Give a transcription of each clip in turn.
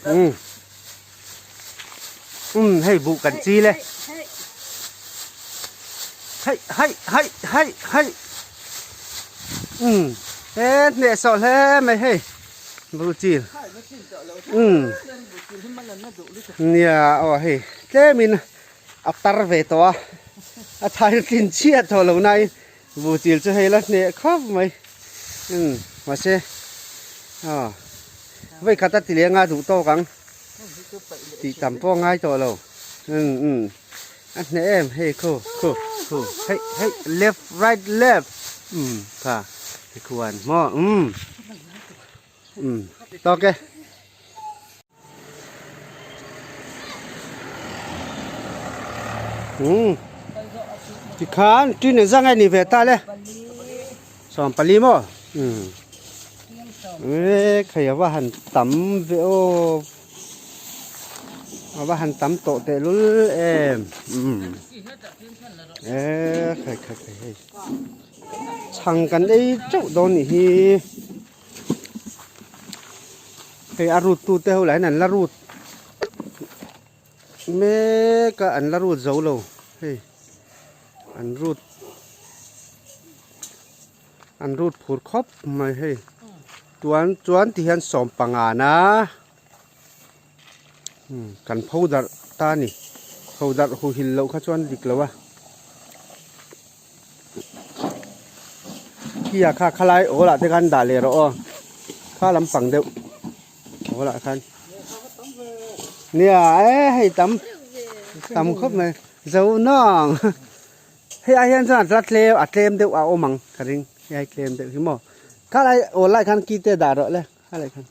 Um um hei buh kan chil e hei hei hei hei hei um he hneh sawh hle mai hei buh chil um nia aw hei tlemin a tar ve tawh a a thai tlin chiah tawh lo nain Buh chil chu hei la hneh khawp mai umm mahse aw vawi khat a ti leh anga duh tawk ang tih tam pawh a ngai tawh lo umm umm a hneh em hei khu khu khu hei hei left right left umm kha tikhuan maw umm umm tawk e. Umm tikhan tin engzah nge ni ve ta le 14 maw umm e khai a va han tam ve aw a va han tam tawh tehlul em umm e khai khai khai hei chhang kan ei teuh dawn nih hi. Hei a rut tu te ho lah hian an la rut mek a an la rut zo lo hei an rut an rut phur khawp mai hei tuan chuan ti hian sawmpanga na kan pho darh ta a ni pho darh hu hil loh kha chuan dik lo a. Kia kha khalai awl ah te khan dah leh rawh aw kha lampang deuh awl ah khan nia e hei tam tam khawp mai zo nawng hei ai hian chuan a tla tlem a tlem deuh a awm ang ka ring hei ai tlem deuh hi maw khalai awl lai khan ki te dah rawh le khalai khan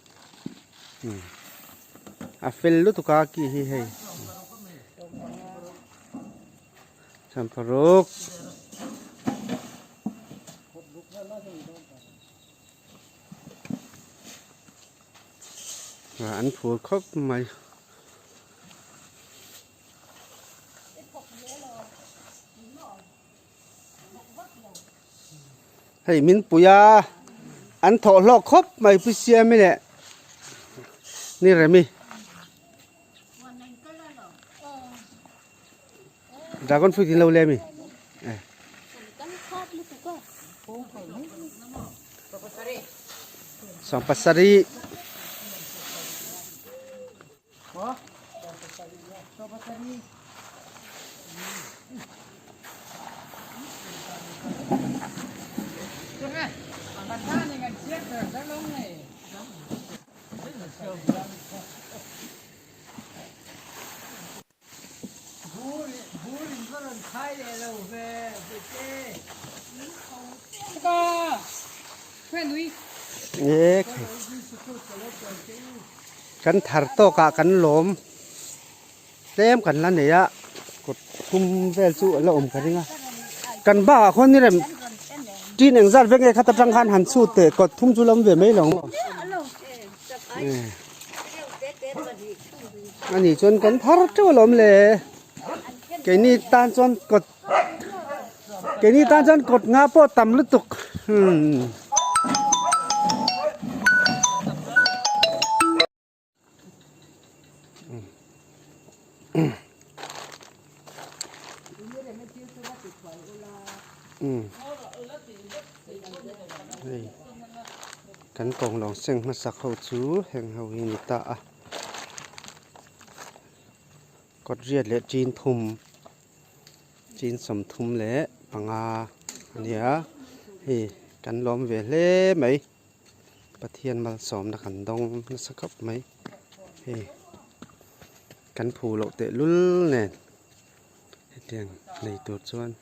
a fel lutuk a ki hi hei. Champaruk. An phur khawp mai. Hei min pui a, an thawh hlawk khawp mai pu Siami leh ni Remi. Dragon fruit in lo le mi. Sawm pasarih. Kan thar tawk ah kan lawm tlem kan la nei a kut thum vel chu a la awm ka ring a kan bak ah khuan ni rem tin engzat vek nge khat atang khan han chhut teh kut thum chu la awm ve mai lo maw. Ani chuan kan thar teuh alawm le keini tan chuan kawt keini tan chuan kawt nga pawh tam lutuk umm. Hei kan kawnglawng seng hmasak ho chu heng ho hi a ni ta a kawt riat leh chin thum chin 35. a nia hei kan lawm ve hle mai Pathian malsawmna kan dawng nasa khawp mai hei kan phu loh teh lul nen hetiang nei tur chuan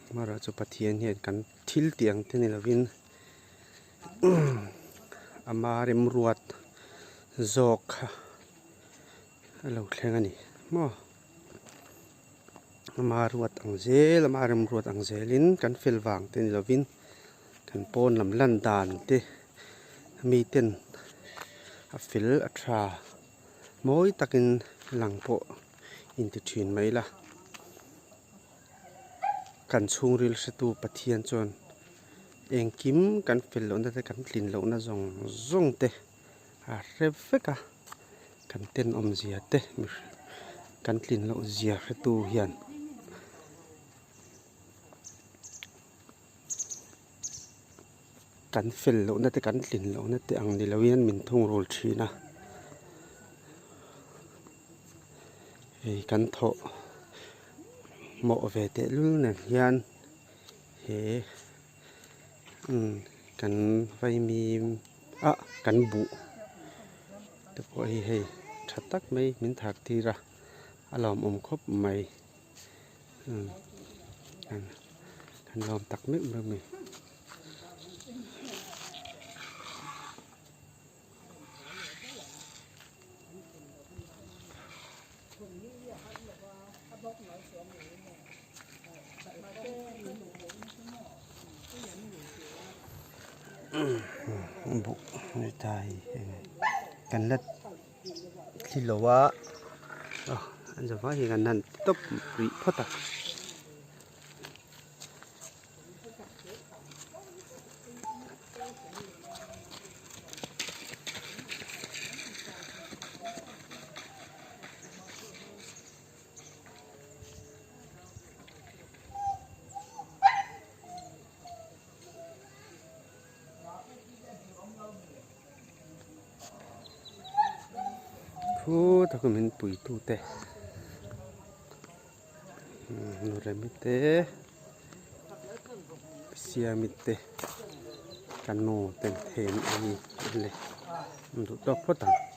amaherawhchu Pathian hian kan thil tih ang te ni lovin ama remruat zawk kha a lo thleng a ni maw ama ruat ang zel ama remruat ang zelin kan fel vang te ni lovin kan pawn lam lan dan te miten a fel a tha mawi takin lang pawh inti thin mai la kan chhungril hretu Pathian chuan engkim kan fel lohna te kan tlin lohna zawng zawng te a hre vek a kan tenawm zia te kan tlin loh zia hretu hian. Kan fel lohna te kan tlin lohna te ang ni loin min thungrul thin a hei kan thawh mawh ve tehlul nen hian he umm kan vaimim ah kan buh te pawh hi hei tha tak mai min thar tir a a lawmawm khawp mai. Kan lawm tak meuh meuh mai. Buh ni ta hi kan la thli lo a an zavai hi kan han tawp rih phawt a. Thu taka min puitu te Nuremi te Siami te ka nu ten thei an ei le an duh tawk phawt ang.